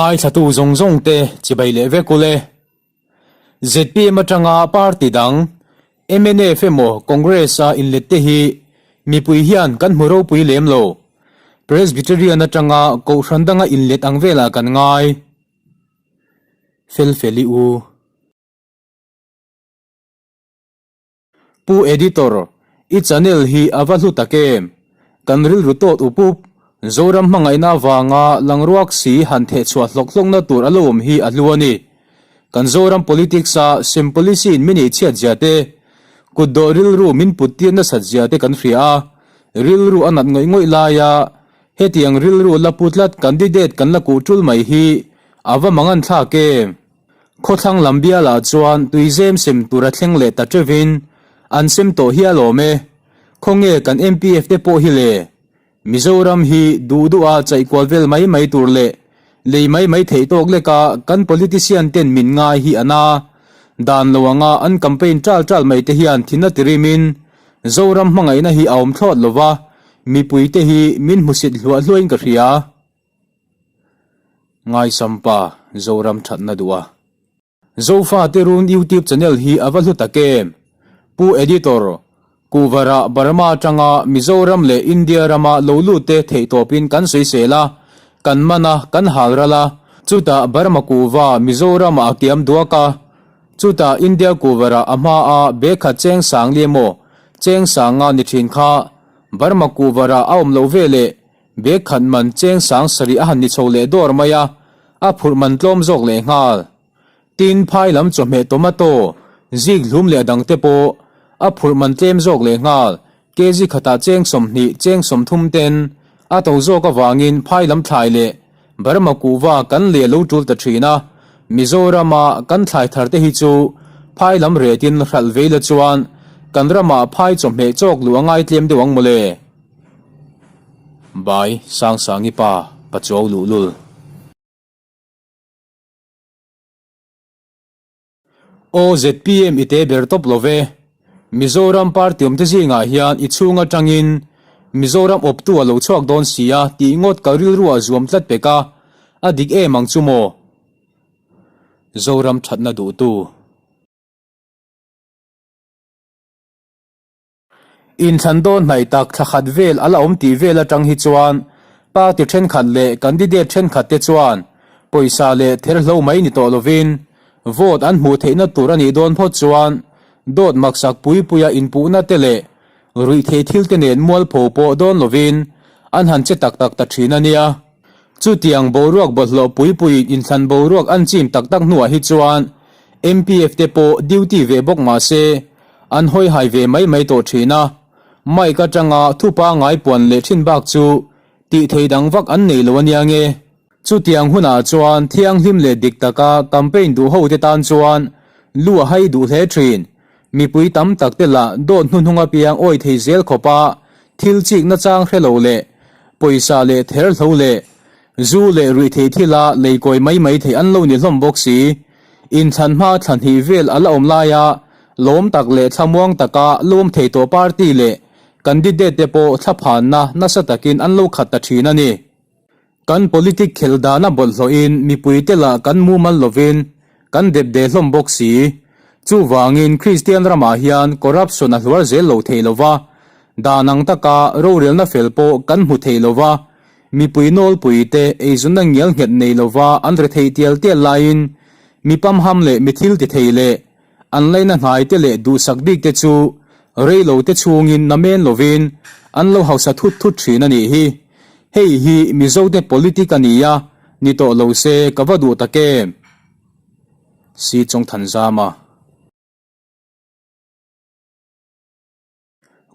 Ngaithlatu zawng zawng te chibai leh vek ule. Zpm atanga party dang mnf emaw Congress a inlet te hi mipui hian kan hmu ropui lem lo. Presbyterian atanga Kohhran danga inlet ang velah kan ngai. Felfeli u. Pu Editor, i channel hi a va hlu tak em? Kan rilru tawt up up, Zoram hmangaihna avanga langruak si han thehchhuah hlawk hlawkna tur a lo awm hi a hlu a ni. Kan Zoram politics a sem policy in min eichhiat zia te, kutdawh rilru min put tir nasat zia te kan hria a, rilru a nat ngawih ngawih laia hetiang rilru la pu tlat candidate kan la kuh tul mai hi a va manganthlak em? Khawthlang lam bialah chuan tuizem sem tur a thleng leh ta teuhin an sem tawh hial awm e. Khawnge kan MPF te pawh hi le? Mizoram hi duh duha chaihkual vel mai mai tur leh lei mai mai theih tawk leka kan politician ten min ngai hi a na. Dan lo anga an campaign ṭal ṭal mai te hian thin a tirimin Zoram hmangaihna hi a awm thlawt lova, mipuite hi min hmusit hluah hluahin ka hria. Ngaisampa Zoram thatna duh a. Zofa te run YouTube channel hi a va hlu tak em? Pu Editor, Kuhvarah Burma atanga Mizoram leh India rama lo lut te theihtawpin kan sawisel a, kan man a, kan hal ral a, chutah Burma kuhva Mizoramah a kiam duak a, chutah India kuhvarah a hma a bag khat cheng sang li emaw cheng sanga ni thin kha Burma kuhvarah a awm loh veleh Bag khat man cheng sang sarih a han ni chho leh dawr mai a, a phurh man tlawm zawk leh nghal. Tin, phai lam chawhmeh tomato, zik hlum leh a dang te pawh a phurh man tlem zawk leh nghal. Kg khatah cheng 20, cheng 30 ten a to zawk avangin phai lam thlai leh Burma kuhva kan leh lo tul ta thin a, Mizorama kan thlai thar te hi chu phai lam retin hralh vei la chuan kan ramah phai chawhmeh chawk luh a ngai tlem deuh ang mawle. Bai Sangsangi pa Pachuau luhlul. Aw zpm i te ber tawp lo ve. Mizoram party awmte zingah hian i chhung atangin Mizoram awptu a lo chhuak dawn sia tih ngawt ka rilru a zuam tlat pek a, a dik em ang chu maw? Zoram thatna duhtu. Inthlan dawn hnaih tak thla khat vel a la awm tih vel atang hi chuan party thenkhat leh candidate thenkhat te chuan pawisa leh therhlo mai ni tawh lovin vote an hmuh theihna tur a nih dawn phawt chuan dawt maksak pui puia inpuhna te leh ruihtheih thil te nen mualpho pawh dawn lovin an han che tak tak ta thin a nia. Chutiang boruak bawlhhlawh pui puiin inthlan boruak an chim tak tak hnuah hi chuan MPF te pawh duty ve bawk mah se An hawi hai ve mai mai tawh thin a, Mike atanga thu pangngai puan leh thin bak chu tih thei dang vak an nei lo ania nge. Chutiang hunah chuan thianghlim leh dik taka campaign duh ho te tan chuan lu a hai duh hle thin. Mipui tam tak te lah dawt hnuhnung apiang awi thei zel khawpa thil chik nachang hre lo leh pawisa leh ther hlo leh zu leh ruihtheih thila leikawi mai mai thei an lo ni hlawm bawk si. Inthlan hma thla hnih vel a la awm laia lawm tak leh thlamuang taka lawm thei tawh party leh candidate te pawh thlaphanna nasa takin an lo khat ta thin a ni. Kan politic khelh dana bawlhhlawhin mipui te lah kan mumal lovin kan dep de hlawm bawk si. Chuvangin Kristian ramah hian corruption a hluar zel lo thei lova, dan ang taka rorelna fel pawh kan hmu thei lova, Mipui nawlpui te eizawnna ngial nghet nei lova an rethei tial tial laiin mi pamham leh mi thil ti thei leh an laina hnai te leh duhsak bik te chu rei lo te chhungin namen lovin an lo hausa thut thut thin a nih hi. Hei hi Mizo te politic a ni a, ni tawh lo se ka va duh tak em? Si Chawngthanzama.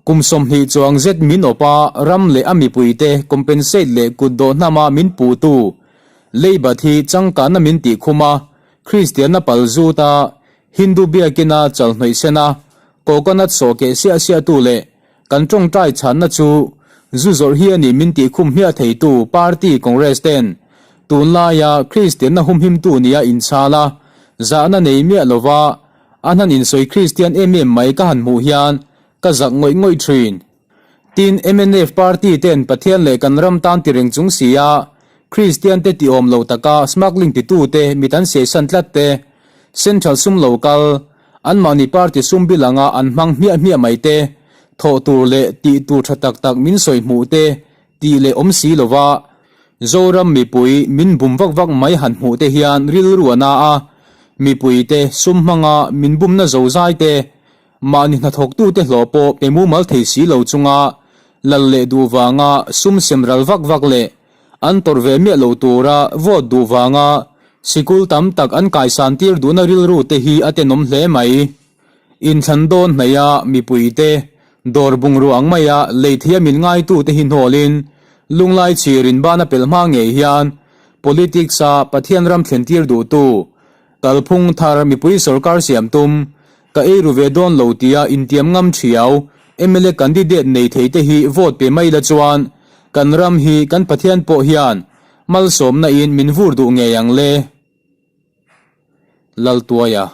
Kum 20 chuang zet min awp a, ram leh a mipuite compensate leh kutdawh hnama min puhtu Leibat hi changkanna min tih khum a, Kristianna pal zut a, Hindu biakina chalhnawih sen a, coconut sawh keh siah siahtu leh kan tawngtai chhanna chu zu zawrh hi a ni min tih khum hmiah theitu party Congress ten tunlaia Kristianna humhimtu nia inchhal a, zahna nei miah lova A hnan insawi Kristian em em mai ka han hmuh hian ka zak ngawih ngawih thin. Tin, mnf party ten Pathian leh kan ram tan ti reng chung si a, Kristian te ti awm lo taka smuggling titu te mit an siaisan tlat te, Central sum lo kal, anmahni party sum bil anga an hmang hmiah hmiah mai te, thawh tur leh tih tur tha tak tak min sawi hmuh te tih leh awm si lova Zoram mipui min bum vak vak mai han hmuh te hian rilru a na a, mipui te sum hmanga min bumna zozai te, Mahni hnathawktute hlawh pawh pe mumal thei si lo chunga lal leh duh vanga sum sem ral vak vak leh an tawrh ve miah lo tura vote duh vanga sikul tam tak an kaisan tir duhna rilru te hi a tenawm hle mai. Inthlan dawn hnaia mipuite dawr bungrua ang maia lei theia min ngaitute hi hnawlin lunglai chhirin bana pelh hma ngei hian politics-a Pathian ram thlen tir duhtu Kalphung thar mipui sorkar siam tum, ka ei ru ve dawn lo tia intiam ngam thiau mla candidate nei thei te hi vote pe mai la chuan kan ram hi kan Pathian pawh hian malsawmna in min vur duh ngei ang le. Laltuaia.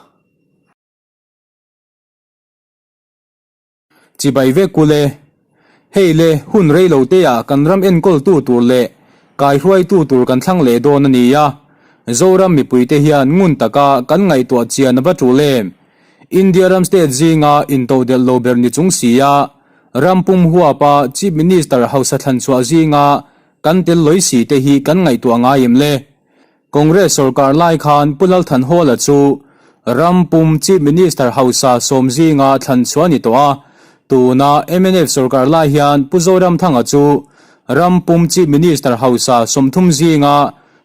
Chibai vek u le. Hei le, hun rei lo te ah kan ram enkawltu tur leh kaihruaitu tur kan thlang leh dawn a ni a. Zoram mipuite hian ngun taka kan ngaihtuah chian a va tul em? India ram state zinga intodelh lo ber ni chung si a, ram pum huapa Chief Minister hausa thlanchhuah zinga kan tel lawi si te hi kan ngaihtuah ngai em le? Congress sorkar lai khan Pu Lalthanhawla chu ram pum Chief Minister hausa sawm zinga thlan chhuah a ni tawh a, tuna mnf sorkar lai hian Pu Zoramthanga chu ram pum Chief Minister hausa 30 zinga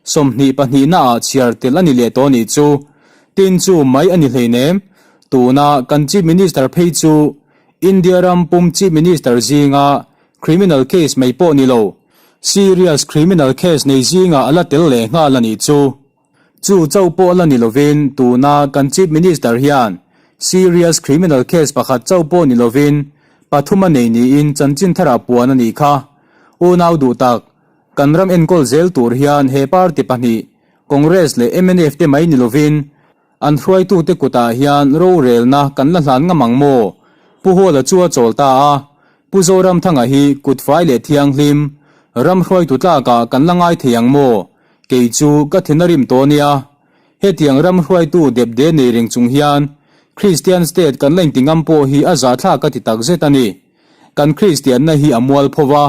22 ah chhiar tel a ni leh tawh nih chu. Tin chu mai a ni hleinem, tuna kan Chief Minister phei chu India ram pum Chief Minister zinga criminal case mai pawh ni lo, Serious criminal case nei zingah a la tel leh nghal a nih chu. Chu chauh pawh la ni lovin tuna kan Chief Minister hian serious criminal case pakhat chauh pawh ni lovin pathum a nei niin chanchin tharah puan a nih kha. Unau duh tak, kan ram enkawl zel tur hian he party pahnih, Congress leh mnf te mai ni lovin, An hruaitute kutah hian rorelna kan la hlan ngam ang maw? Pu Hawla chu a chawl ta a, Pu Zoramthanga hi kut fai leh thianghlim, ram hruaitu tlakah kan la ngai thei ang maw? Kei chu ka thin a rim tawh nia. Hetiang ram hruaitu depde nei reng chung hian Kristian state kan la inti ngam pawh hi a zahthlak ka ti takzet a ni. Kan Kristianna hi a mualpho va,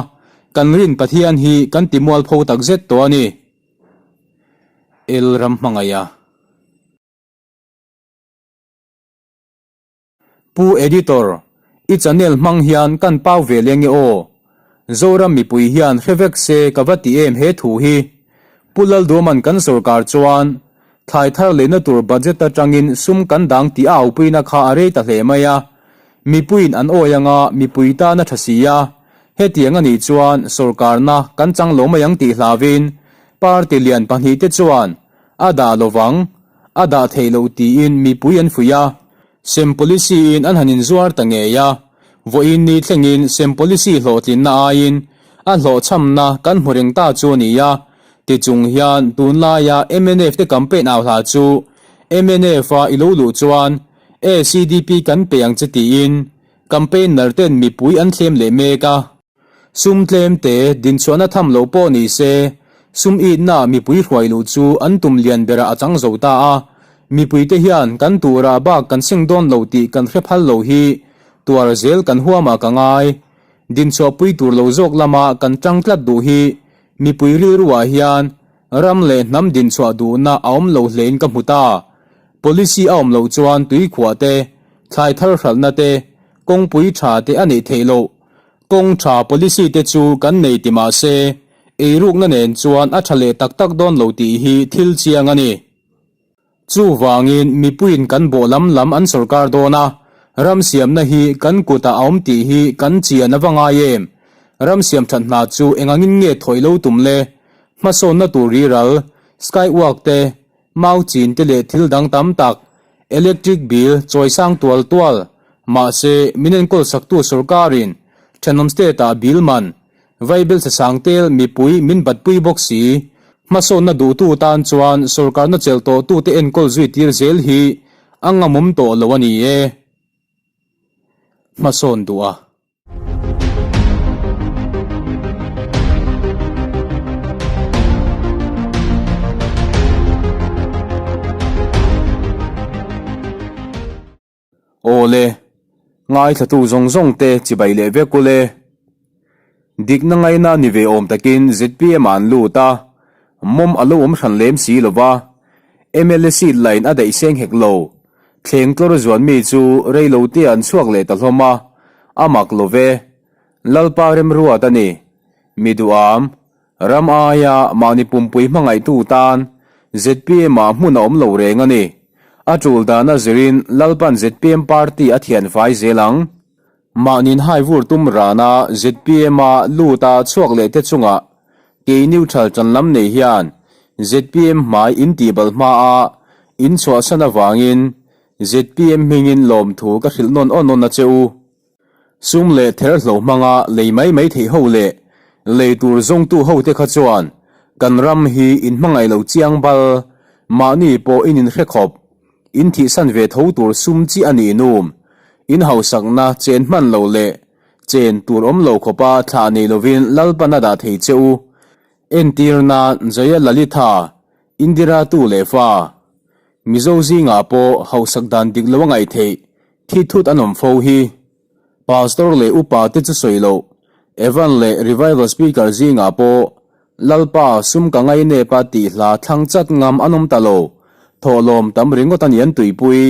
kan rin Pathian hi kan ti mualpho takzet tawh a ni. El ram hmangaih a. Pu Editor, i channel hmang hian kan pau ve leng e aw. Zoram mipui hian hre vek se ka va ti em he thu hi. Pu Lalduaman kan sorkar chuan thlai thar leina tur budget atangin sum kan dang tih a aupuina kha a rei ta hle mai a. Mipuiin an awi anga mipui tan a tha si a, hetiang a nih chuan sorkarna kan chang lo mai ang tih hlauvin party lian pahnihte chuan a dah lovang, a dah theih loh tiin mipui an fuih a, sem policy-in an han inzuar ta ngei a, vawiin ni thlengin sem policy hlawhtlinna aiin a hlawhchhamna kan hmu reng ta chu a ni a, tichung hian tunlaia mnf te campaign au hla chu mnf-a i lo luh chuan ACDP kan pe ang che tiin campaigner ten mipui an thlem leh mek a. Sum tlem te dinchhuahna tham lo pawh ni se, sum itna mipui hruai luh chu an tum lian berah a chang zo ta a. Mipuite hian kan turah bak kan seng dawn lo tih kan hre phal lo hi tuar zel kan huamah ka ngai. Dinchhuahpui tur lo zawk lama kan tang tlat duh hi mipui rilruah hian ram leh hnam dinchhuah duhna a awm lo hlein ka hmu ta. Policy a awm loh chuan tuikhuah te, thlai thar hralhna te, kawngpui tha te a neih theih loh. Kawng tha policy te chu kan nei ti mah se, eirukna nen chuan a tha leh tak tak dawn lo tih hi thil chiang a ni. Chuvangin mipuiin kan bawh lam lam an sawrkar dawn a, ram siamna hi kan kutah a awm tih hi kan chian a va ngai em? Ram siam that hna chu engangin nge thawih lo tum le? Hmasawnna tur riral, skywalk te, Mau chin te leh thil dang tam tak, electric bill chawi sang tual tual, mahse min enkawl saktu sorkarin thenawm state ah bill man, vaibel chhe sang tel mipui min batpui bawk si. Hmasawnna duhtu tan chuan sorkarna chelh tawhtute enkawl zui tir zel hi a ngamawm tawh lo a ni e. Hmasawn duh a. Aw le, ngaithlatu zawng zawng te chibai leh vek u le. Dikna ngaina ni ve awm takin zpm ah an lut a, mawm a lo awm hran lem si lo va, mla seat lain a daih seng hek lo. Thleng tlawr zuan mi chu rei lo te an chhuak leh ta hlawm a, a mak lo ve. Lalpa remruat a ni. Mi duham, ram aia mahni pumpui hmangaihtu tan zpm ah hmun a awm lo reng a ni. A tul dan a zirin Lalpan zpm party a thianfai zel ang. Mahnin hai vur tum rana zpm a lut a chhuak leh te chungah kei neutral tan lam nei hian zpm hmai in tihbal hma a in chhuahsan avangin zpm hmingin lawmthu ka hrilh nawn awn awn a che u. Sum leh therhlo hmanga lei mai mai theih ho leh lei tur zawngtu ho te kha chuan kan ram hi in hmangaih lo chiang bal, mahni pawh in inhre khawp, in thihsan ve tho tur sum chi a nih num, in hausakna chen hman lo leh chen tur awm lo khawpa thlah nei lovin Lalpan a dah thei che u. Entir nan Jayalalitha, Indira tu leh fa, Mizo zingah pawh hausak dan dik lo a ngaih theih thi thut an awm fo hi. Pastor leh upa te chu sawi loh, Evan leh Revival Speaker zingah pawh Lalpa sum ka ngainep a tih hla thlang chat ngam an awm ta lo, thawhlawm tam ringawt a ni an tuipui.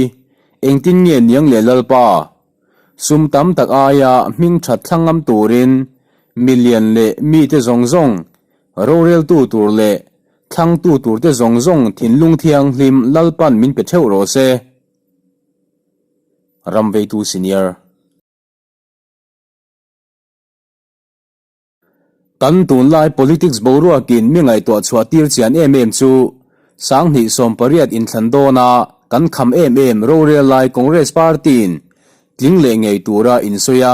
Engtin nge niang leh Lalpa? Sum tam tak aia hming that thlang ngam turin milian leh mite zawng zawng, roreltu tur leh Thlangtu turte zawng zawng thinlung thianghlim Lalpan min pe theuh rawh se. Ramveitu Senior. Kan tunlai politics boruakin mi ngaihtuah chhuah tir chian em em chu Sanghnih 18 inthlan dawna kan kham em em rorel lai Congress Party-in tling leh ngei tura insawi a,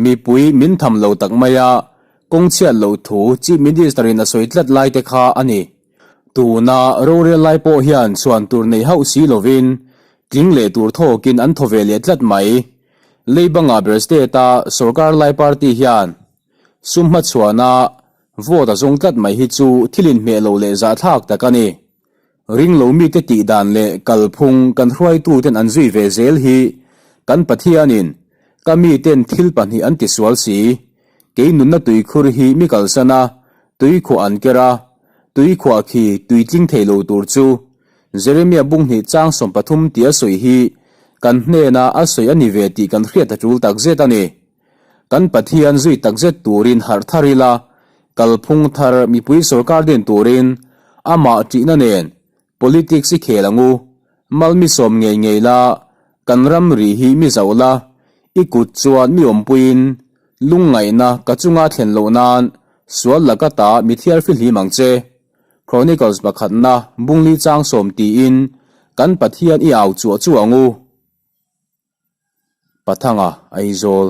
mipui min tham lo tak mai a, Kawng chhiat loh thu Chief Minister in a sawi tlat lai te kha a ni. Tuna rorel lai pawh hian chhuan tur nei hauh si lovin tling leh tur thawkin an thaw ve leh tlat mai. Leibanga ber state a sorkar lai party hian sum hmachhuana vote a zawng tlat mai hi chu thil inhmeh lo leh zahthlak tak a ni. Ringlo mite tih dan leh kalphung kan hruaituten an zui ve zel hi kan Pathianin ka miten thil pahnih an tisual si. Kei nunna tuikhur hi mi kalsan a, tuikhuah an ker a, tuikhuah khi tui tling thei lo tur chu Jeremia bunghnih chang 13 tih a sawi hi kan hnena a sawi a ni ve tih kan hriat a tul takzet a ni. Kan Pathian zui takzet turin harh thar ila, kalphung thar mipui sorkar din turin amah ṭihna nen politics i khel ang u, mal mi sawm ngei ngei la, kan ram ri hi mi zauh la, i kut chuan mi awmpuiin lungngaihna ka chunga thlen loh nan sual laka ta mi thiar fihlim ang che. Chronicles pakhatna bungli chang sawm tiin kan Pathian i au chuah chuah ang u. Pathanga Aizawl.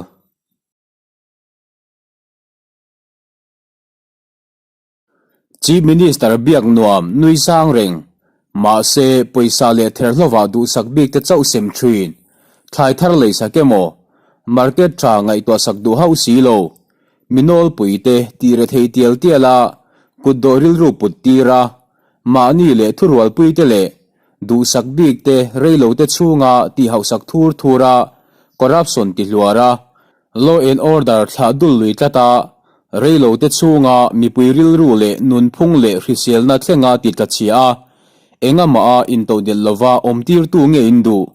Chief Minister biak nuam nui sang reng, mahse pawisa leh therhlovah duhsak bik te chauh sem thin, thlai thar leisak emaw, market tha ngaihtuahsak duh hauh si lo, mi nawlpui te tih rethei tial tial a, kutdawh rilru put tir a, mahni leh thurualpui te leh duhsak bik te reilo te chhunga tih hauhsak thur thur a, corruption ti hluar a, Law and order thlah dul lui tlat a, reilo te chhunga mipui rilru leh nunphung leh hriselna thlenga ti tla chhia a, engamah a intodelh lova awmtirtu nge in duh?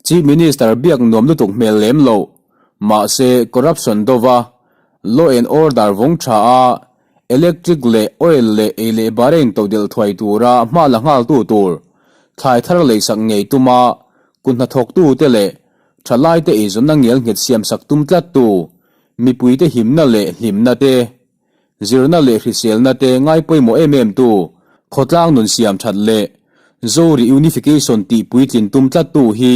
Chief Minister biak nuam lutuk hmel lem loh. Mahse, corruption dova law and order vawng tha a, electric leh oil leh ei leh bar a intodelh thuai tura hma la nghaltu tur thlai thar leisak ngei tuma kut hnathawktute leh Thalaite eizawnna ngel nghet siamsak tum tlattu, mipuite himna leh hlimna te, zirna leh hriselna te ngai pawimawh em em tu, khawtlang nun siam that leh Zo Reunification tih puitlin tum tlattu hi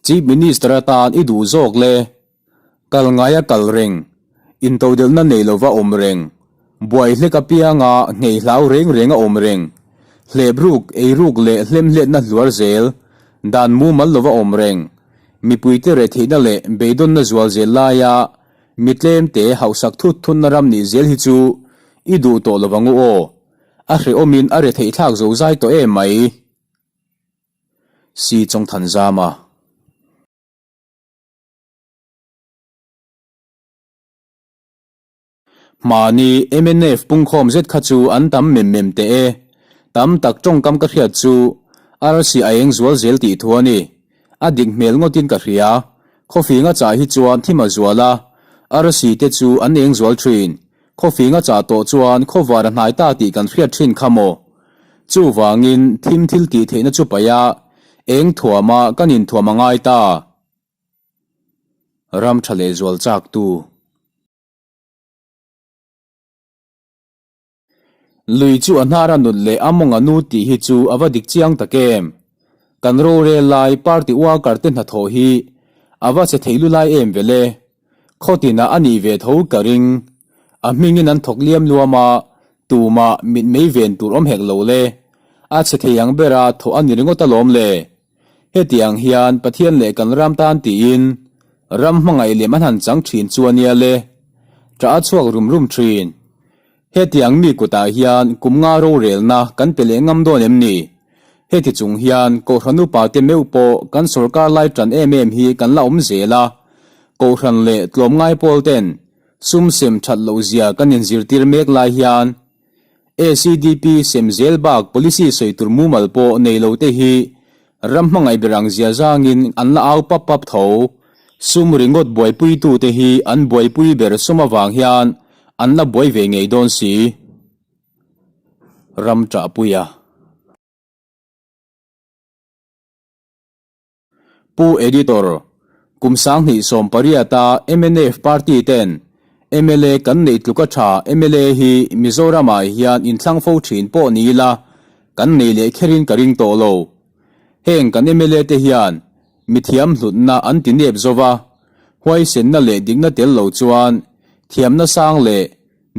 Chief Minister atan i duh zawk le? Kal ngaia kal reng, intodelhna nei lova awm reng, buai hlek apianga nghei hlau reng renga awm reng, hlep ruk, ei ruk leh hlemhletna hluar zel, dan mumal lova awm reng, mipuite rehtheihna leh beidawnna zual zel laia mi tlemte hauhsak thut thutna ram nih zel hi chu i duh tawh lovang u aw. A hrehawmin a retheihthlak zo zai tawh em mai. Si Chawngthanzama. Hmani mnf pungkhawm zet kha chu an tam mem mem teh e. Tam tak tawngkam ka hriat chu arsi a eng zual zel tih thu a ni. A dik hmel ngawtin ka hria. Khawfing a chah hi chuan thim a zual a, arsi te chu an eng zual thin. Khawfing a chah tawh chuan khawvar a hnai ta tih kan hriat thin kha maw? Chuvangin thim thil tih theihna chu paih a, eng thuama kan inthuam a ngai ta. Ram tha leh zual chak tu. Lui chu a hnar a nut leh a mawng a nu tih hi chu a va dik chiang tak em. Kan rorel lai party worker te hnathawh hi a va che thei lu lai em vele. Khawtinah a nih ve tho ka ring. A hmingin an thawk liam luam a, tumah mitmei ven tur awm hek lo le. A che thei ang bera thawh a ni ringawt alawm le. Heti ang hian Pathian leh kan ram tan tiin ram hmangaih lem an han chang thin chu a nia le. Ṭah a chhuak rum rum thin. Heti ang mi kutah hian kum nga rorelna kan pe leh ngam dawn em ni? Heti chung hian Kohhran upa te meuh pawh kan sorkar lai ṭan em em hi kan la awm zel a. Kohhran leh tlawmngai pawl ten sum sem ṭhat loh zia kan inzirtir mek lai hian ACDP sem zel bak policy sawi tur mumal pawh nei lo te hi ram hmangaih ber ang zia zangin an la au pap pap tho. Sum ringawt buaipuitu te hi an buaipui ber sum avang hian an la buai ve ngei dawn si. Ram ṭahpuia. Pu Editor, Kum 2018 a mnf party ten mla kan neih tluka tha mla hi Mizoram ah hian inthlang fo thin pawh ni ila kan nei leh kherin ka ring tawh lo. Heng kan mla te hian mithiam hlutna an ti nep zova, huaisenna leh dikna tel lo chuan thiamna sang leh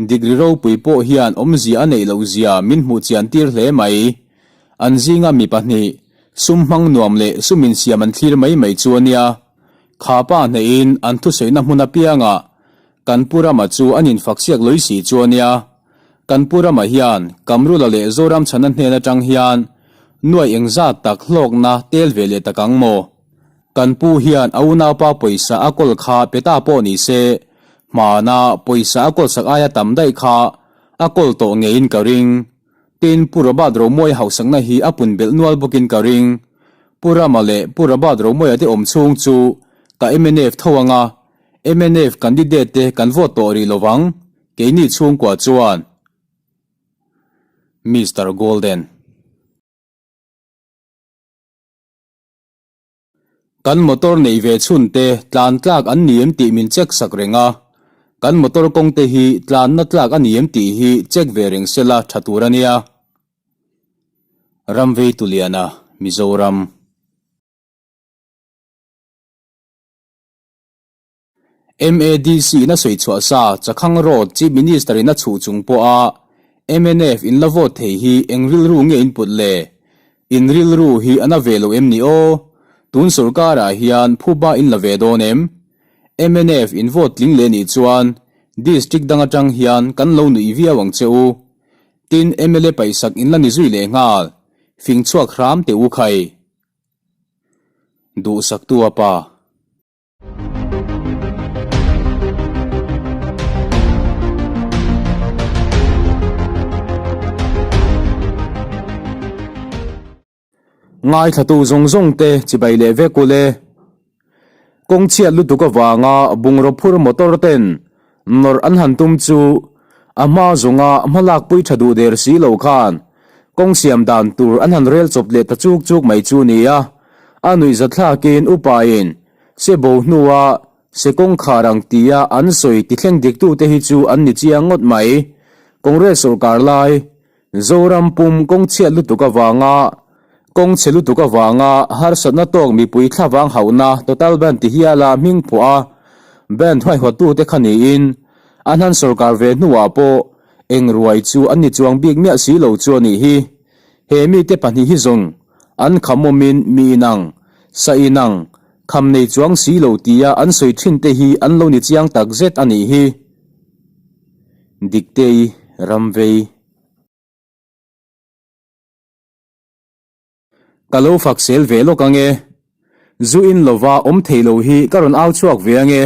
Degree ropui pawh hian awmzia a neih loh zia min hmuh chian tir hle mai. An zinga mi pahnih, sum hmang nuam leh sum insiam an thlir mai mai chu a nia. Kha pa hnehin an thusawina hmun apiangah kan Pu Rama chu an infaksiak lawih si chu a nia. Kan Pu Rama hian Kamrula leh Zoramchhana hnen atang hian nuai engzat tak hlawkna tel ve leh tak ang maw? Kan pu hian a unaupa pawisa a kawl kha pe ta pawh ni se, hmana pawisa a kawlsak aia tam daih kha a kawl tawh ngeiin ka ring. Tin, Pu Robert Romawia hausakna hi a pun belh nual bawkin ka ring. Pu Rama leh Pu Robert Romawia te awm chhung chu ka mnf tho anga, mnf candidate te kan vote tawh rih lovang, keini chhungkua chuan. Mister Golden. Kan motor neih ve chhun te tlan tlak an ni em tih min check sak reng a, kan motor kawng te hi tlanna tlak a ni em tih hi check ve reng sela tha tur a nia. Ramvei Tuliana, Mizoram. MADC in a sawi chhuah sa Chakhang Road Chief Minister in a chhuh chung pawha mnf in la vote thei hi eng rilru nge in put le? In rilru hi a na ve lo em ni aw? Tun sorkar ah hian phuba in la ve dawn em? Mnf in vote tling leh nih chuan District dang atang hian kan lo nuih viau ang che u. Tin mla paihsak in la ni zui leh nghal. Fing chhuak hram teh u khai. Duhsaktu a pa. Ngaithlatu zawng zawng te chibai leh vek ul e. Kawng chhiat lutuk avanga bungraw phur motor ten nawrh an han tum chu a hma zawnga hmalakpui tha duh der si lo khan kawng siam dan tur an han rel chawp leh ta chuk chuk mai chu nia. A nuihzathlakin upain se bo hnua se kawngkhar ang tia an sawi ti thleng diktute hi chu an ni chiang ngawt mai. Congress sawrkar lai Zoram pum kawng chhiat lutuk avanga kawng chhe lutuk avanga harsatna tawk mipui thlavang hauhna total band ti hiala hming phuah a band huaihawttute kha niin an han sawrkar ve hnuah pawh eng ruai chu an ni chuang bik miah si lo chu a nih hi. He mite pahnih hi zawng an khamawmin mi inang, sa inang, kham nei chuang si lo tia an sawi thin te hi an lo ni chiang tak zet a nih hi. Diktei Ramvei. Ka lo fak sel ve lawk ange. Zu in lova awm thei lo hi ka rawn au chhuak ve ange.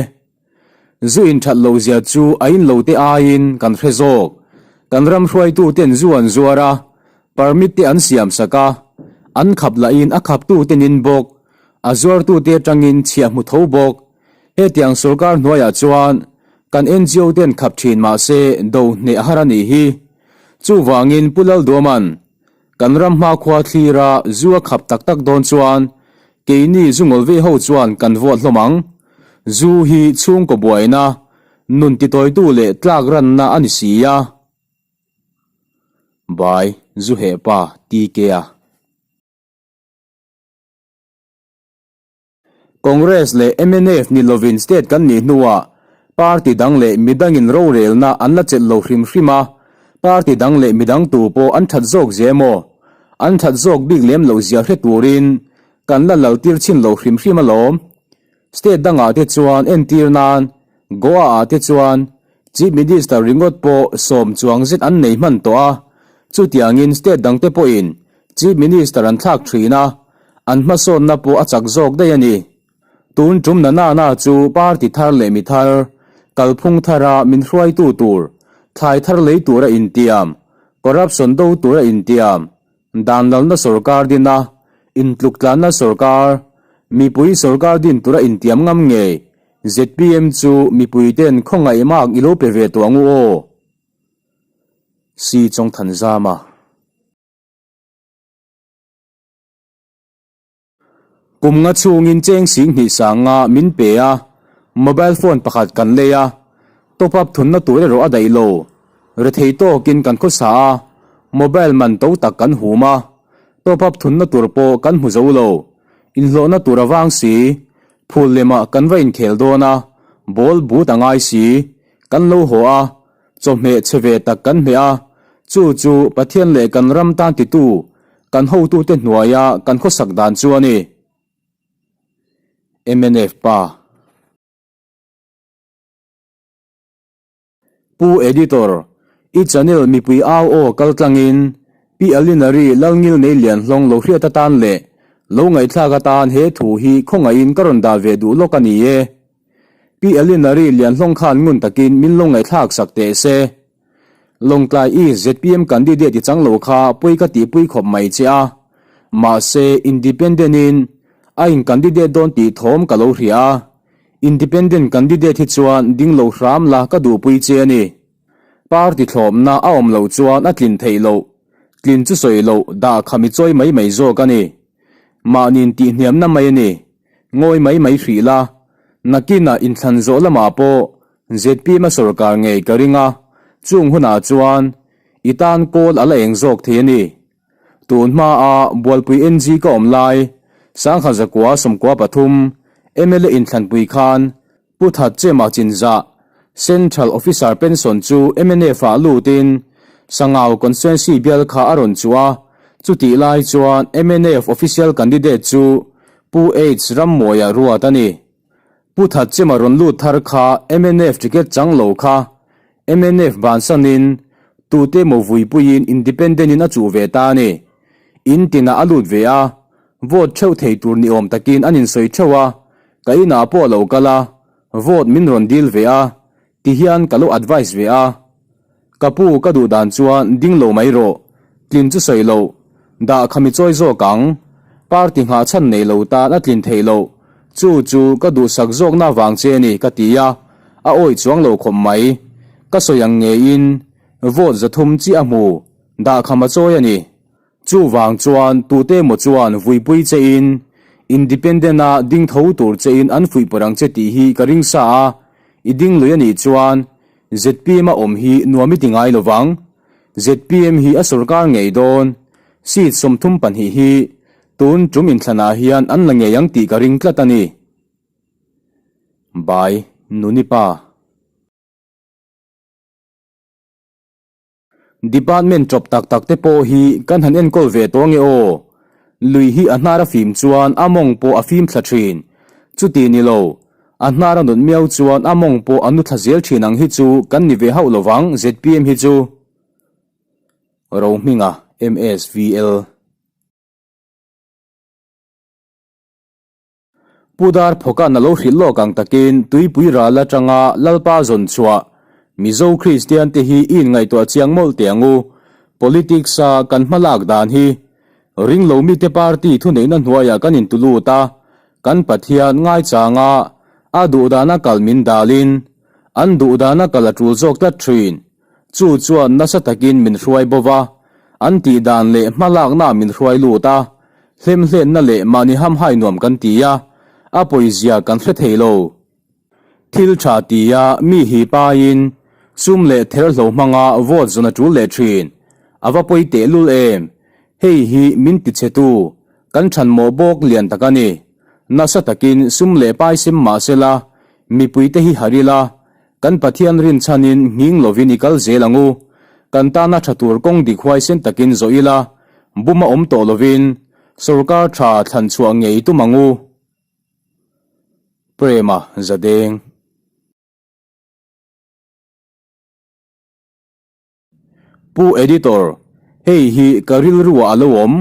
Zu in that loh zia chu a in lo te aiin kan hre zawk. Kan ram hruaitu ten zu an zuar a, permit te an siam sak a, an khap lahin a khaptu ten in bawk, a zuartu te atangin chhiah hmu tho bawk. Hetiang sorkar hnuaiah chuan kan ngo ten khap thin mahse do hneh a har a nih hi. Chuvangin Pu Lalduaman, Kan ram hmakhua thlira zu a khap tak tak dawn chuan keini zu ngawlvei ho chuan kan vote hlawm ang. Zu hi chhungkaw buaina, nun titawitu leh tlak ranna a ni si a. By Zuhehpa TK-a. Congress leh mnf ni lovin state kan nih hnuah party dang leh midangin rorelna an la chelh lo hrim hrim a, party dang leh midang tu pawh an that zawk zia emaw, an that zawk bik lem loh zia hre turin kan la laltir chhin lo hrim hrim alawm. State dangah te chuan entir nan Goa ah te chuan Chief Minister ringawt pawh sawm chuang zet an nei hman tawh a, chutiangin state dangte pawhin Chief Minister an thlak thin a, an hmasawnna pawh a chak zawk daih a ni. Tun tum na na na chu party thar leh mi thar, kalphung thara min hruaitu tur, thlai thar lei tura intiam, corruption do tura intiam, dan lalna sorkar dina, intluktlanna sorkar, mipui sorkar din tura intiam ngam ngei, zpm chu mipuiten khawngaih mak i lo pe ve tawh ang u aw. Si Chawngthanzama. Kum nga chhungin cheng sing hnih sanga min pe a, mobile phone pakhat kan lei a, top up thunna tur erawh a daih lo. Rethei tawkin kan khawsa a, mobile man to tak kan hum a, top up thunna tur pawh kan hmu zo lo. Inhlawhna tur a vang si, phul lemah kan va inkhel dawn a, ball but a ngai si, kan lo haw a, Chawhmeh chhe ve tak kan hmeh a, chu chu Pathian leh kan ram tan titu kan hotute hnuaia kan khawsak dan chu a ni. Mnf pa. Pu Editor, i channel mipui au aw kal tlangin Pi Alinari Lalngil nei lian hlawng lo hriat atan leh lo ngaihthlak atan he thu hi khawngaihin ka rawn dah ve duh lawk a ni e. Pi Elinari Lianhlawng khan ngun takin min lo ngaihthlak sak teh se. Lawngtlai East zpm candidate i chang lo kha pawi ka tihpui khawp mai che a. Mahse, Independent in a in candidate dawn tih thawm ka lo hria a. Independent candidate hi chuan ding lo hram la ka duhpui che a ni. Party thlawpna a awm loh chuan a tlin theih loh. Tlin chu sawi loh dah kha mi chawi mai mai zawk a ni. Mahni'n tihhniamna mai a ni. Ngawi mai mai hrih la, nakinah inthlan zawh lamah pawh zpm a sorkar ngei ka ring a, chung hunah chuan i tan kawl a la eng zawk thei a ni. Tun hmaa Bualpui NG ka awm lai, Sangha zakua 13 mla inthlanpui khan Pu Thatchema Chinzah, Central Officer pension chu mnf ah lutin Sangau Constituency bial kha a rawn chuh a, chutih lai chuan mnf official candidate chu Pu H Rammawia ruat a ni. Pu Thatchema rawn lut thar kha mnf ticket chang lo kha mnf bansanin tute emaw vuipuiin independent in a chuh ve ta a ni. In tinah a lut ve a, vote theuh thei tur ni awm takin an insawi theuh a, Ka inah pawh a lo kal a, vote min rawn dil ve a, tihian ka lo advice ve a. Ka pu ka duh dan chuan ding lo mai rawh, tlin chu sawi loh, dah kha mi chawi zawk ang, party nghah chhan nei lo tan a tlin theih loh, chu chu ka duhsak zawkna vang che a ni ka ti a, a awih chuang lo khawp mai. Ka sawi ang ngeiin vote 300 chiah a hmu, dah kha ma chawi a ni. Chuvang chuan tute emaw chuan vuipui che in Independent a ding tho tur che in an fuih pawrh ang che tih hi ka ring sa a, i ding lui a nih chuan zpm a awm hi nuam i ti ngai lo vang. Zpm hi a sorkar ngei dawn. Seat 32 hi tun tum inthlanah hian an la ngei ang tih ka ring tlat a ni. By Nunipa. Department chawp tak tak te pawh hi kan han enkawl ve tawh ange aw. Lui hi a hnar a fim chuan a mawng pawh a fim thla thin. Chuti ni lo, a hnar a nut miau chuan a mawng pawh a nu thla zel thin ang hi chu kan ni ve hauh lovang zpm hi chu. Rohminga, MSVL. Pu Darphawka'n a lo hrilh lawk ang takin tuipui ral atanga Lalpa zawn chhuah Mizo Kristian te hi i inngaihtuah chiang mawlh teh ang u. Politics a kan hma lak dan hi ringlo mite party thuneihna hnuaiah kan intulut a, kan Pathian ngaichanga a duhdana kal min dalin an duhdana kal a tul zawk tlat thin. Chu chuan nasa takin min hruai bo va, an tih dan leh hmalakna min hruai lut a, hlemhlenna leh mahni hamhai nuam kan ti a, a pawizia kan hre thei lo. Thil tha tia mi hi paiin sum leh therhlo hmanga vote zawn a tul leh thin. A va pawi tehlul em? Hei hi min tichhetu kan thanmawh bawk lian tak a ni. Nasa takin sum leh pai sem mah sela, mipuite hi harh ila, Kan Pathian rinchhanin nghing lovin i kal zel ang u. Kan tana tha tur kawng dik huaisen takin zawh ila, bum a awm tawh lovin sorkar tha thlan chhuah ngei tum ang u. Prema Zadeng. Pu Editor, hei hi ka rilruah a lo awm.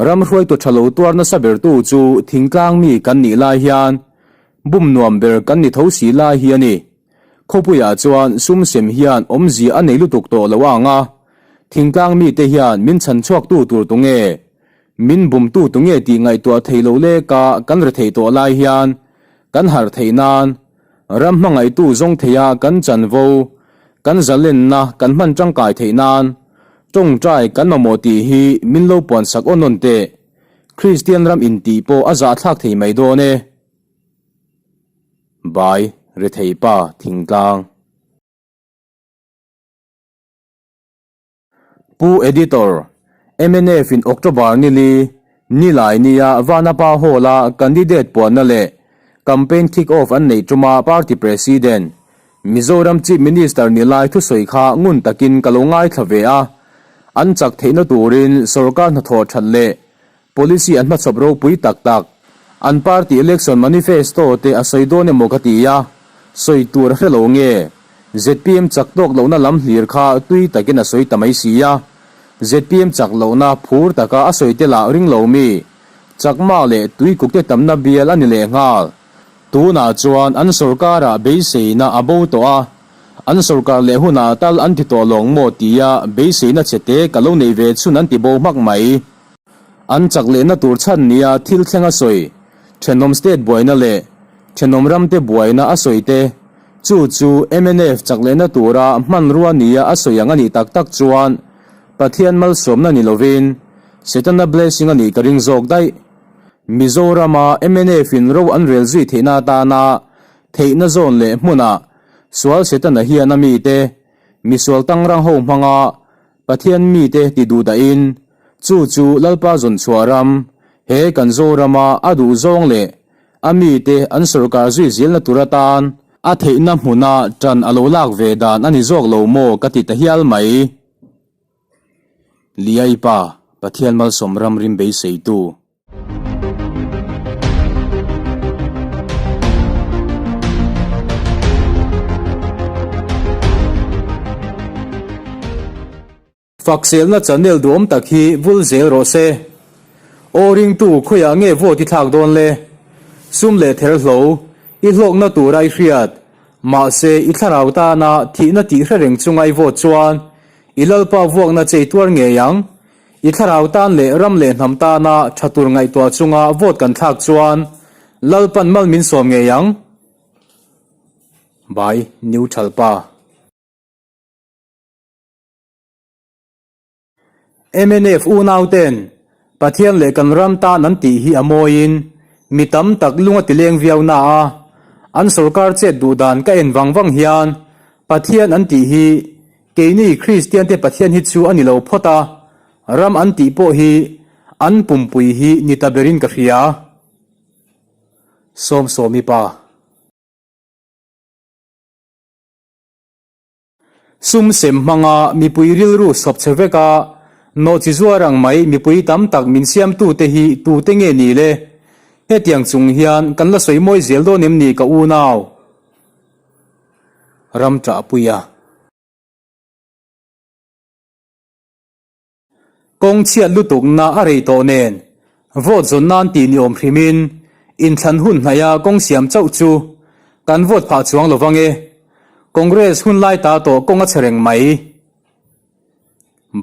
Ram hruaitu tha lo tuar nasa bertu chu thingtlang mi kan nih lai hian bum nuam ber kan ni tho si lai hi a ni. Khawpuiah chuan sum sem hian awmzia a nei lutuk tawh lo ang a, thingtlang mite hian min chhan chhuaktu tur tunge, min bumtu tunge tih ngaihtuah thei lo leka kan rethei tawh lai hian kan harh theih nan Ram hmangaihtu zawng theia kan chanvo, kan zalenna kan hman tangkai theih nan tawngtai kan mamawh tih hi min lo puansak aw nawn teh. Kristian ram intih pawh a zahthlak thei mai dawn e. Bai, Rethei pa, Thingtlang. Pu Editor, mnf in October nili, Nilai nia Vanapa Hall-a candidate puanna leh campaign kick-off an neih tuma party president, Mizoram Chief Minister ni lai thusawi kha ngun takin ka lo ngaithla ve a. An chak theihna turin sorkar hnathawh that leh policy an hmachhawp ropui tak tak. An party election manifesto te a sawi dawn emaw ka ti a, sawi tur a hre lo nge? Zpm chak tawk lohna lam hlir kha tui takin a sawi ta mai si a. Zpm chak lohna phur taka a sawi te lah ring lo mi? Chakma leh tuikuk te tamna bial a ni lehnghal. Tunah chuan an sorkarah beiseina a bo tawh a, an sorkar leh hunah tal an ti tawh lawng maw tia beiseina chhete ka lo nei ve chhun an ti bo hmak mai. An chak lehna tur chhan nia thil thleng a sawi, thenawm state buaina leh thenawm ramte buaina a sawi te, chu chu mnf chak lehna tura hmanrua nia a sawi ang a nih tak tak chuan Pathian malsawmna ni lovin Setana blessing a nih ka ring zawk daih. Mizorama mnf in ro an rel zui theihna atana theihna zawn leh hmunah sual Setana hian a mite misual tangrang ho hmanga Pathian mite ti duh dahin chu chu Lalpa zawn chhuah ram, he kan Zorama a duh zawng leh a mite an sorkar zui zelna tur atan a theihna hmuna tan a lo lak ve dan a ni zawk lo maw ka ti ta hial mai. Liai pa, Pathian malsawm ram rim beiseitu. Fakselna channel duhawm tak hi vul zel rawh se. Aw ringtu khawiah nge vote i thlak dawn le? Sum leh therhlo, i hlawkna tura i hriat, mahse i thlarau tana thihna tih hre reng chunga i vote chuan i Lalpa vuakna che i tuar ngei ang. I thlarau tan leh ram leh hnam tana tha tur ngaihtuah chunga vote kan thlak chuan Lalpan mal min sawm ngei ang. By Neutral Pa. Mnf unau ten Pathian leh kan ram tan an tih hi a mawiin mi tam tak lung a ti leng viau na a, an sorkar chet duh dan ka en vang vang hian Pathian an tih hi keini Kristian te Pathian hi chu a ni lo phawt a, ram an tih pawh hi an pumpui hi ni ta berin ka hria. Sawmsawmi pa. Sum sem hmanga mipui rilru sawp chhe vek a, nawhchi zuar ang mai mipui tam tak min siamtute hi tute nge ni le? Hetiang chung hian kan la sawi mawi zel dawn em ni ka unau? Ram ṭahpuia. Kawng chhiat lutukna a rei tawh nen, vote zawn nan tih ni awm hrimin. Inthlan hun hnaia kawng siam chauh chu kan vote phah chuang lo vang e. Congress hun lai ta tawh kawng a chhe reng mai.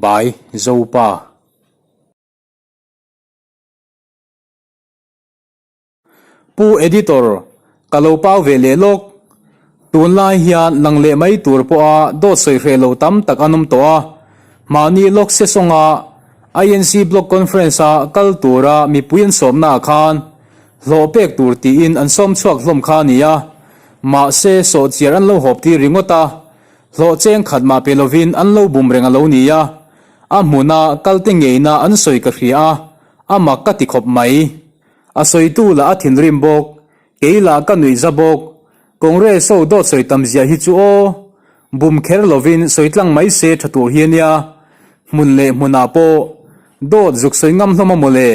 By Zopa. Pu Editor, ka lo pau ve leh lawk. Tunlai hian lang leh mai tur pawha dawt sawi hreh lo tam tak an awm tawh a. Mahni lawk se sawnga INC Block Conference-a kal tura mipui an sawmnaah khan hlawh pek tur tiin an sawm chhuak hlawm kha a ni a. Mahse, sawhchiar an lo hawp tir ringawt a, hlawh cheng khat mah pe lovin an lo bum reng a lo ni a. A hmuna kalte ngeina an sawi ka hria a, a mak ka ti khawp mai. A sawitu lah a thinrim bawk, kei lah ka nuih za bawk. Congress ho dawt sawi tam zia hi chu aw. Bum kher lovin sawi tlang mai se tha tur hi a nia. Hmun leh hmunah pawh dawt zuk sawi ngam hlawm a mawle.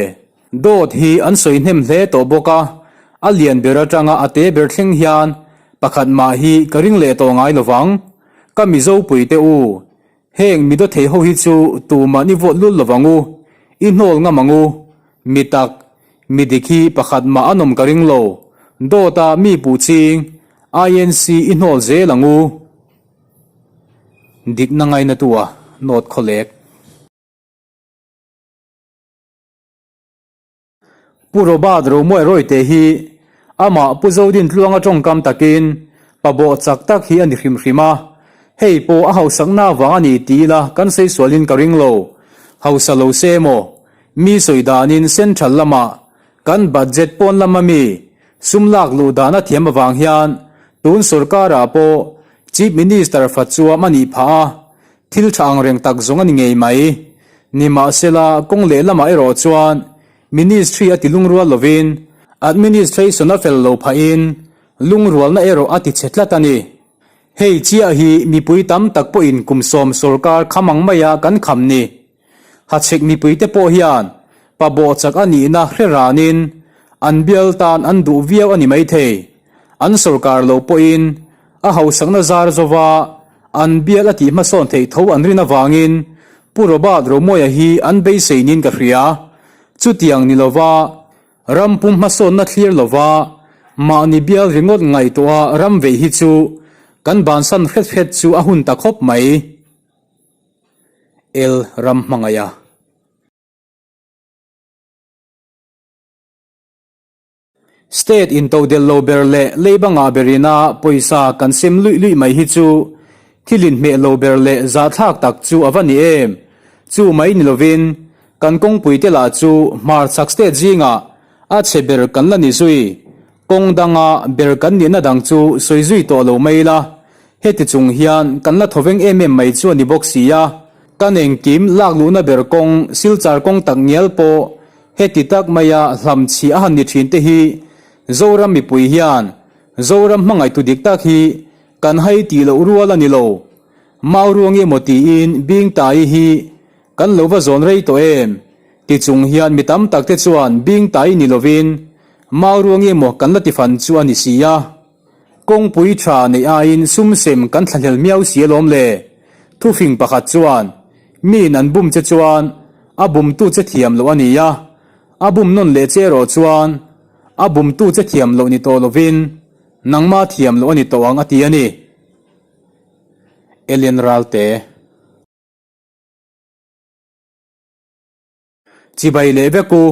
Dawt hi an sawi hnem hle tawh bawk a, a lian ber atanga a te ber thleng hian pakhat mah hi ka ring leh tawh ngai lovang. Ka Mizo puite u, Heng mi dawthei ho hi chu tumah i vote lul lovang u, i hnawl ngam ang u. Mi tak, mi dik hi pakhat mah an awm ka ring lo. Dawt a mi puh ching, INC i hnawl zel ang u. Dikna ngainatu a nawt khawlek. Pu Robert Romuai Rawite hi amah Pu Zodin Tluanga tawngkam takin pa bawh chak tak hi a ni hrim hrim a, hei pawh a hausakna avang a ni ti ila kan sawi sualin ka ring lo. Hausa lo se emaw, mi sawi danin central lamah kan budget pawn lama mi sum lak luh dan a thiam avang hian tun sorkarah pawh Chief Minister fa chuam a nih phah a, Thil tha ang reng tak zawng a ni ngei mai. Nimahsela, kawng lehlamah erawh chuan Ministry a ti lungrual lovin Administration a fel lo phahin lungrualna erawh a ti chhe tlat a ni. Hei chiah hi mipui tam tak pawhin kum sawm sorkar kham ang maia kan kham ni. Hachhek mipuite pawh hian pa bawhchak a nihna hre ranin an bial tan an duh viau a ni maithei. An sorkar lo pawhin a hausakna zar zova an bial a tih hmasawn theih tho an rin avangin Pu Robert Romoya hi an beisei niin ka hria. Chutiang ni lova ram pum hmasawnna thlir lova mahni bial ringawt ngaihtuaha ram veih hi chu kan bansan hret hret chu a hun ta khawp mai. El ram hmangaih a. State intodelh lo ber leh leiba ngah berina pawisa kan sem luih luih mai hi chu thil inhmeh lo ber leh zahthlak tak chu a va ni em? Chu mai ni lovin kan kawngpui te lah chu hmarchhak state zingah a chhe ber kan la ni zui. Kawng danga ber kan nihna dang chu sawi zui tawh lo mai ila, heti chung hian kan la thawveng em em mai chu a ni bawk si a. Kan engkim lak luhna ber kawng Silchar kawng tak ngial pawh Heti tak maia hlamchhi a han ni thin te hi Zoram mipui hian Zoram hmangaihtu dik tak hi kan hai tih loh rual a ni lo. Mau ruang emaw tiin Bingtai hi kan lo va zawn rei tawh em? Ti chung hian mi tam tak te chuan Bingtai ni lovin Mau ruang emaw kan la ti fan chu a ni si a. Kawngpui tha neih aiin sum sem kan thlahlel miau si alawm le. Thufing pakhat chuan, Miin an bum che chuan a bumtu che thiam loh a ni a, a bum nawn leh che erawh chuan a bumtu che thiam loh ni tawh lovin nangma thiam loh a ni tawh ang a ti a ni. Alien Ralte. Chibai leh vek u.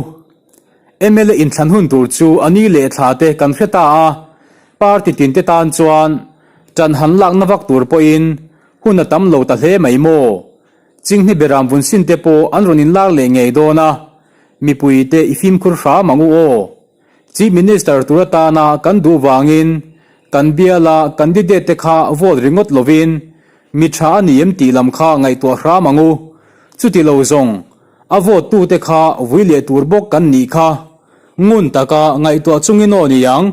Mla inthlan hun tur chu a ni leh thla te kan hre ta a, party tin te tan chuan ṭan han lakna vak tur pawhin hun a tam lo ta hle mai maw? Chinghne beram vun sin te pawh an rawn inlar leh ngei dawn a, mipui te i fimkhur hram ang u aw. Chief Minister tur atana kan duh vangin kan biala candidate te kha vote ringawt lovin mi tha a ni em tih lam kha ngaihtuah hram ang u. Chuti lo zawng, a vote tute kha vui leh tur bawk kan nih kha. Ngun taka ngaihtuah chungin aw ni ang.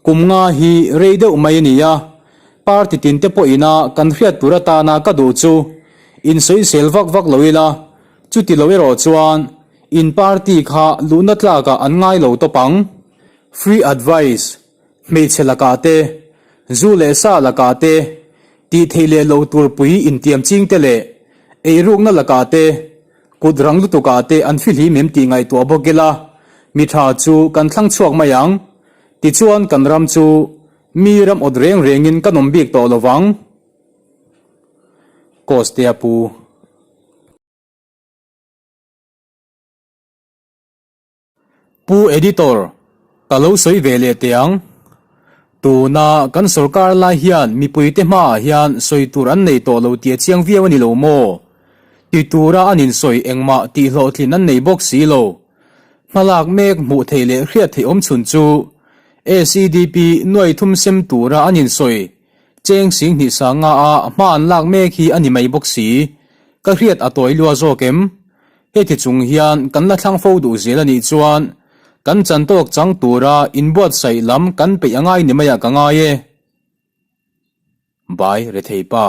Kum nga hi rei deuh mai a ni a, party tin te pawhin a kan hriat tur atana ka duh chu insawisel vak vak lo ila, chuti lo erawh chuan In party kha luhna tlakah an ngai lo tawp ang. Free advice, hmeichhe lakah te, zu leh sa lakah te, tih theih leh lo tur pui intiam ching te leh eirukna lakah te, kut rang lutukah te an fihlim em tih ngaihtuah bawk ila. Mi tha chu kan thlang chhuak mai ang. Tichuan kan ram chu mi ram awt reng rengin kan awm bik tawh lo vang. Kostea pu. Pu Editor, ka lo sawi ve leh teh ang. Tuna kan sorkar lai hian mipuite hmaah hian sawi tur an nei tawh lo tih a chiang viau a ni lo maw? Ti tura an insawi engmah tih hlawhtlin an nei bawk si lo. Hmalak mek hmuh theih leh hriat theih awm chhun chu SEDP nuai thum sem tura an insawi cheng 20 sanga a hma an lak mek hi a ni mai bawk si. Ka hriat a tawi lua zawk em? Heti chung hian kan la thlang fo duh zel a nih chuan kan chan tawk chang tura inbuatsaih lam kan peih a ngai ni maiah ka ngai e. Bai rethei pa.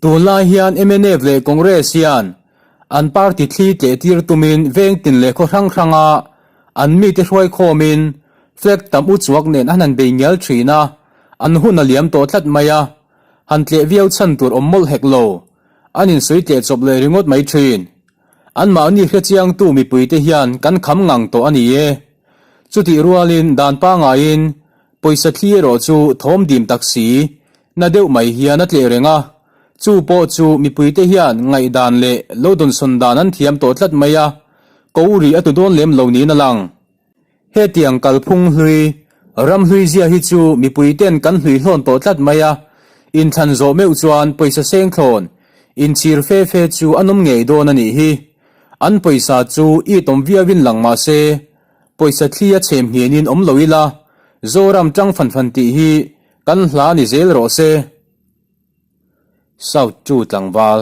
Tunlai hian mnf leh Congress hian an party thli tleh tir tumin veng tin leh khaw hrang hranga an mite hruai khawmin flag tam u chuak nen an han bei ngial thin a, an hun a liam tawh tlat mai a, han tleh viau chhan tur awm mawlh hek lo, an insawi tleh chawp leh ringawt mai thin. Anmahni hrechiangtu mipuite hian kan kham ngang tawh a ni e. Chutih rualin dan pangaiin Pawisa thli erawh chu thawm dim tak si, na deuh mai hian a tleh reng a. Chu pawh chu mipuite hian ngaihdan leh lo dawnsawn dan an thiam tawh tlat mai a, ko ri a tu dawn lem lo niin a lang. Hetiang kalphung hlui, ram hlui zia hi chu mipuiten kan hlui hlawn tawh tlat mai a, inthlan zawh meuh chuan pawisa seng thlawn, inchhir fe fe chu an awm ngei dawn a nih hi. An pawisa chu itawm viauin lang mah se, Pawisa thli a chhem hianin awm lo ila, Zoram tang fan fan tih hi kan hla ni zel rawh se. South chu tlangval.